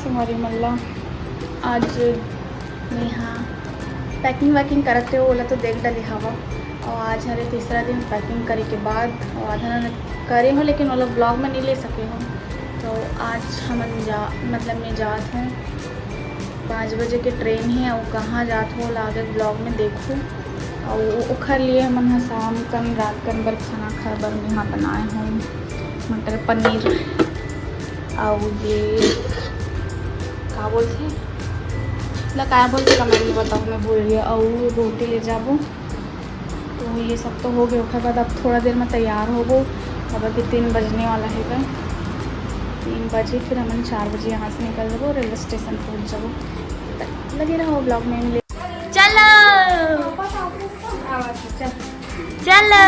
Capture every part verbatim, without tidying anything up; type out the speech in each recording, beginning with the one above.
संगवारी मन ला, आज मेहा packing वैकिंग करत रहे, ओला तो देख डले हवा। और आज हरे तीसरा दिन packing करे के बाद, और आधा न करे हो, लेकिन ओला vlog में नहीं ले सके हो। तो आज हमन जा, मतलब मैं जात हूँ, पाँच बजे के ट्रेन है, और कहाँ जात हो, ओला आगे vlog में देखो। और ओखर लिए हमन ह शाम कन, रात कन बर खाना खाए बर मेहा बनाए हूँ मटर पनीर। और ये का बोलथे, ला का बोलथे, comment में बताओ, मैं भूल गया। और रोटी ले जाबो। तो ये सब तो हो गए, ओकर बाद अब थोड़ा देर में तैयार होबो। अब अभी तीन बजने वाला है, तीन बजे, फिर हमन चार बजे यहाँ से निकल जाबो, रेलवे स्टेशन पहुँच जाबो। तब तक लगे रहो vlog में, मिले। चलो, चलो,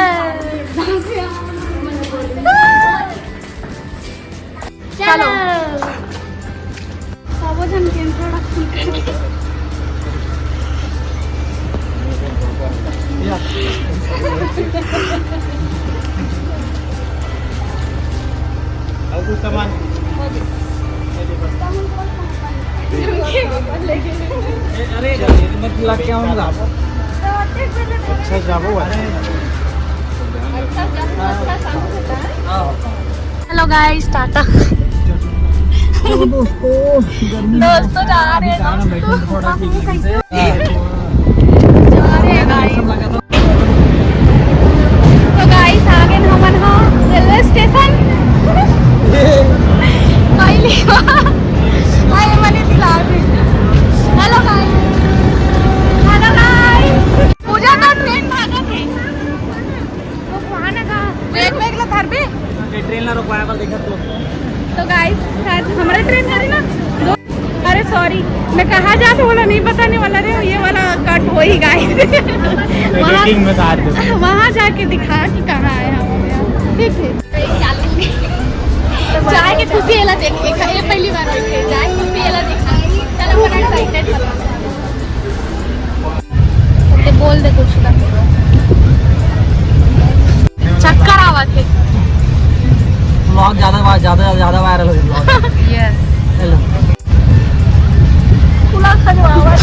चलो। सबो झन के introduction करके। और कुछ सामान? अरे, मत लग क्या होगा? अच्छा, जाबो। हेलो गाइस, टाटा। दोस्तों, जा रहे हैं दोस्तों। जा रहे हैं गाइस। तो गाइस, आ गए हमन ह रेलवे स्टेशन। पहली बार। अरे, मने दिला दे। हेलो गाइस। हेलो गाइस। पूजा का ट्रेन भागा थे। वो कहाँ ना कहाँ? बैग, बैग ला धर बे। ये ट्रेन ला रुकवाया कल, देखा तो। तो गाइस, शायद हमारा ट्रेन है ना। अरे सॉरी, मैं कहाँ जाते बोला नहीं बताने वाला रे, ये वाला कट हो ही गाइस। वहाँ, एडिटिंग में काट दो। वहाँ जाके दिखा कि कहाँ है हम। ठीक है। चाय के खुशी एला देख, ये पहली बार देखे, चाय के खुशी एला देख। चलो, बड़ा एक्साइटेड। ते बोल दे कुछ का। चक्कर आवत है। Vlog ज्यादा वा-, ज्यादा, ज्यादा viral हो vlog। Yes। हेलो। पूरा खजवावा।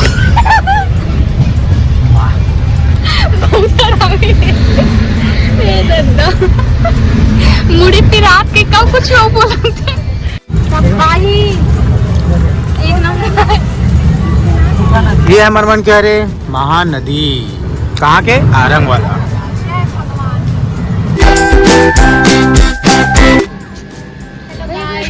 बहुत सारा भी। ए दादा। मुड़ी पिरात के कब कुछ लोग बोलते। सब भाई, एक नंबर। ये हमर मन के हरे महानदी। कहाँ के? आरंग वाला। हेलो गाइस।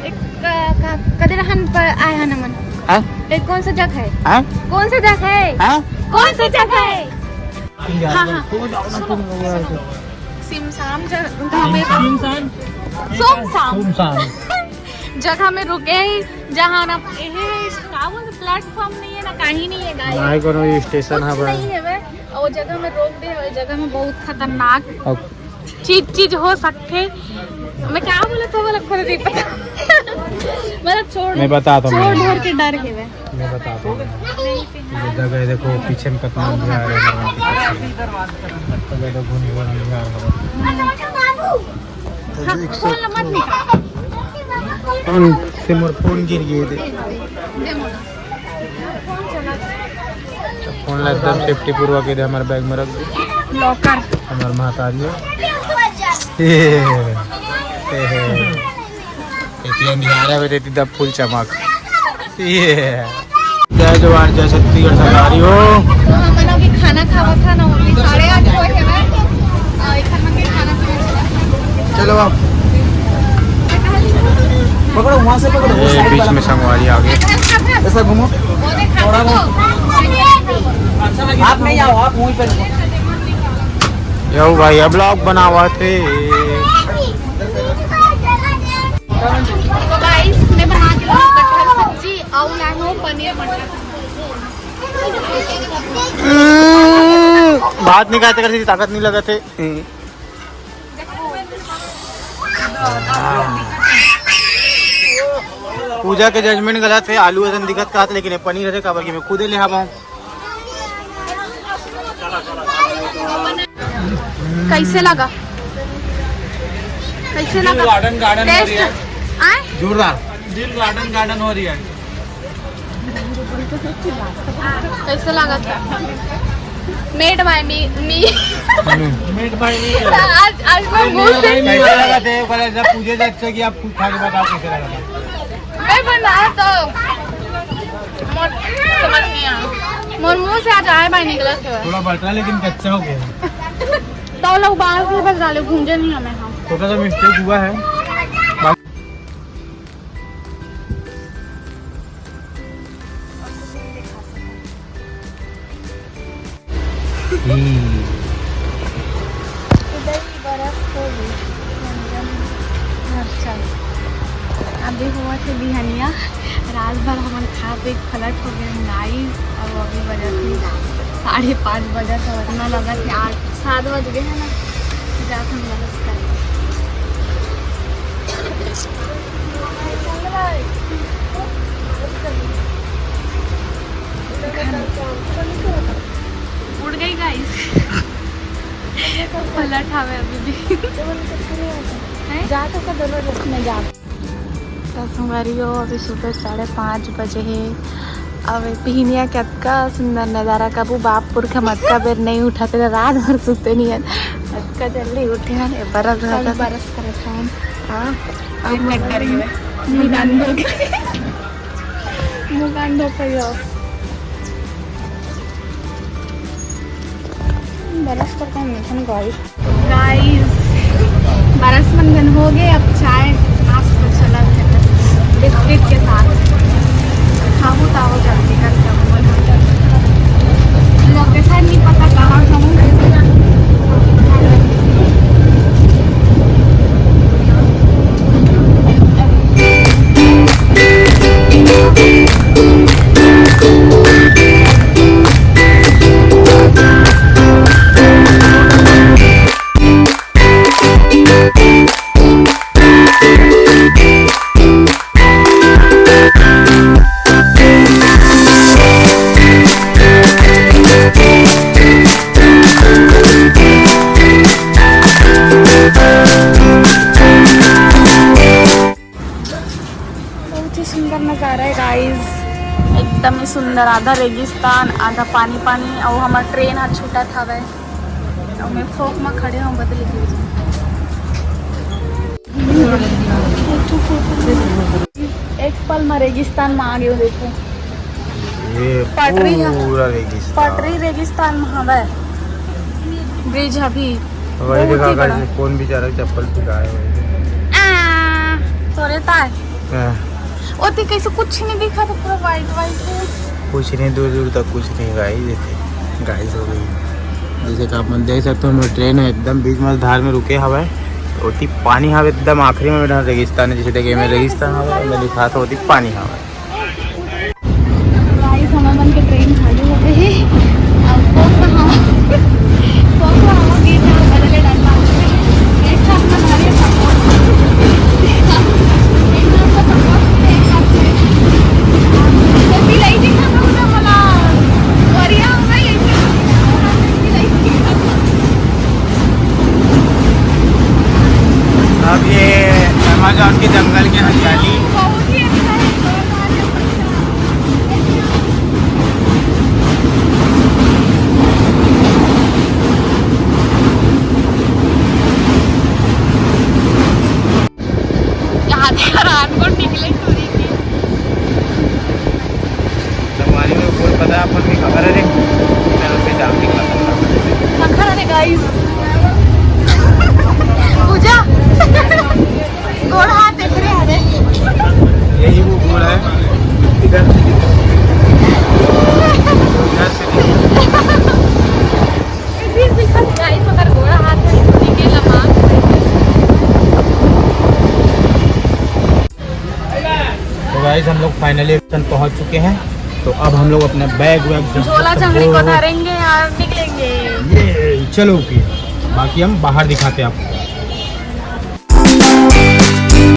एक, क-, क-, कदे रहन पर आए हन हमन। हाँ? एक कौन सा जगह है? हाँ? कौन सा जगह है? हाँ? कौन सा जगह है? हाँ, हाँ। सिमसाम जगह में, सुमसाम। सुमसाम। सुमसाम। जगह में रुके ही, जहाँ ना, एहे, का बोलते, प्लेटफॉर्म नहीं है ना, कहीं नहीं है गाइस। ना ही कोनो स्टेशन कुछ है बा। नहीं है बे। और जगह में रोक दे, और जगह में बहुत खतरनाक अब चीज, चीज हो सकते। मैं क्या बोला था, बोला खुद नहीं पता। मतलब छोड़, मैं बताता हूँ। छोड़ ढोर के डर है बे। मैं बताता हूँ। ये जगह देखो, पीछे में कितना अंधियार है, हमारे पीछे। तो देखो, घूम घूम अंधियार हो। हाँ, फोन ला मत निकाल। फोन से मोर फोन गिर गए थे। दे मोला। फोन ला एकदम सेफ्टी पूर्वक इधर हमारे बैग में रख दे। लॉकर। हमारे महतारी हो। ए, ए, ए। इतनी अंधियार है, बेटे, इतनी दब फुल चमक। ये। जय जोहार, जय छत्तीसगढ़ सरदारी हो। तो हमन अभी खाना खावा था ना, अभी साढ़े आठ होए हे बे। और इधर मन के खाना खाना चला। चलो आप। पकड़ो, वहाँ से पकड़ो, वो ये साइड बीच वाला में संगवारी आ गए। ऐसा घूमो। वो देख, थोड़ा वो। आप नहीं आओ, आप वहीं पे रुको। यो भाई, अब vlog बनावा थे। तो गाइस, मैं बना के लाऊं कटहल सब्जी और लाऊं पनीर मटर। हम्म, भात नहीं खाते, कर ताकत नहीं लगा थे। पूजा के जजमेंट गलत है, आलू असन दिखत का, लेकिन ये पनीर है, काबर कि मैं खुदे ले हवा हूँ। कैसे लगा? कैसे लगा? Garden, garden taste? आए? जोरदार। दिल गार्डन गार्डन हो रही है। कैसे लगा था? Made by me, me। Made by me। आज, आज मैं मुंह से कैसे लगा थे? पहले जब पूछे थे अच्छा कि आप कुछ खा के बताओ कैसे लगा था? मैं बना तो मोर, समझ नहीं आया। मोर मुंह से आज आए बाय निकला था। थोड़ा बटरा लेकिन कच्चा हो गया। तो लोग बाहर से बस डाले, भूंजे नहीं हमें हम। छोटा सा मिस्टेक हुआ है। इधर ही बर्फ हो गई। अच्छा, अभी हुआ थे बिहनिया, रात भर हमन खा पी के पलट हो गए गाइस। अब अभी बजा थे साढ़े पाँच बजे, तो इतना लगा कि आठ सात बज गए हैं ना, जात हम बरस कर। उड़ गई गाइस। पलट हवे अभी भी। हैं? जा तो का दोनों लोग में जा। तो संगवारी हो, अभी सुबह साढ़े पाँच बजे है। अब पिहनिया के अतका सुंदर नजारा, कबू बाप पुरखा मतका बेर नहीं उठाते, रात भर सुते नहीं है, अतका जल्दी उठे हैं। ये बरस कल रहता था। बरस करे था हम। हाँ, अब एक मिनट करिए। मुंह कान धो के। मुंह कान धो के आओ। बरस तो कम नहीं था गाइस। गाइस, बरस मंथन हो गए, अब चाय नाश्ता चला है बिस्किट के साथ। खाऊं ताओ जल्दी करके बोला। लोकेशन नहीं पता कहाँ खाऊं। बहुत ही सुंदर नजारा है गाइस, एकदम ही सुंदर। आधा रेगिस्तान, आधा पानी पानी, और हमार ट्रेन आज छूटत हवे, और मैं फोक में खड़े हूँ बदले के। एक पल में रेगिस्तान में आ गए हो, देखो। ये पटरी है। पूरा रेगिस्तान। पटरी रेगिस्तान में हवे। ब्रिज अभी वही बहुत देखा ही बड़ा। कौन बेचारा चप्पल पिराए हुए। आ, तोरे ताय। हाँ। ओती कैसे कुछ नहीं दिखा था, पूरा व्हाइट व्हाइट है। कुछ नहीं, दूर दूर तक कुछ नहीं गाइस। गाइस हो गई, जैसे कि आप मन देख सकते हो, हमर ट्रेन है एकदम बीच में धार में रुके हवे। ओती पानी हवे एकदम आखिरी में, बेटा रेगिस्तान है, जैसे देखिए मैं रेगिस्तान हवे, मैं दिखा था ओती पानी हवे। गाइस, हमर मन के ट्रेन खाली हो गई है। अब कौन कहाँ, कौन कहाँ गेट है, बदले डाल पाते हैं। एक साथ में सारे सपोर्ट, एक साथ में सपोर्ट, एक साथ में। तो भी लाई दिखा था ना मला, बढ़िया होगा ये। अब ये अमेज़न के जंगल की हरियाली। बहुत ही अच्छा है। यहाँ देखो, रात को निकले टूरी की। संगवारी में कोई पता है अपन भी खबर है रे? चलो, फिर जाओ, निकला। खबर है गाइस। पूजा, गोड़ हाथ देख रहे हैं रे। यही वो गोड़ है, इधर से दिख-, इधर से दिख-। गाइस, अगर गोड़ हाथ है, ठीक है, लमाक। तो गाइस, हम लोग फाइनली पहुंच चुके हैं। तो अब हम लोग अपना बैग वैग सब झोला सब झंगड़ी वो को धरेंगे और निकलेंगे। ये चलो, ओके, बाकी हम बाहर दिखाते हैं आपको।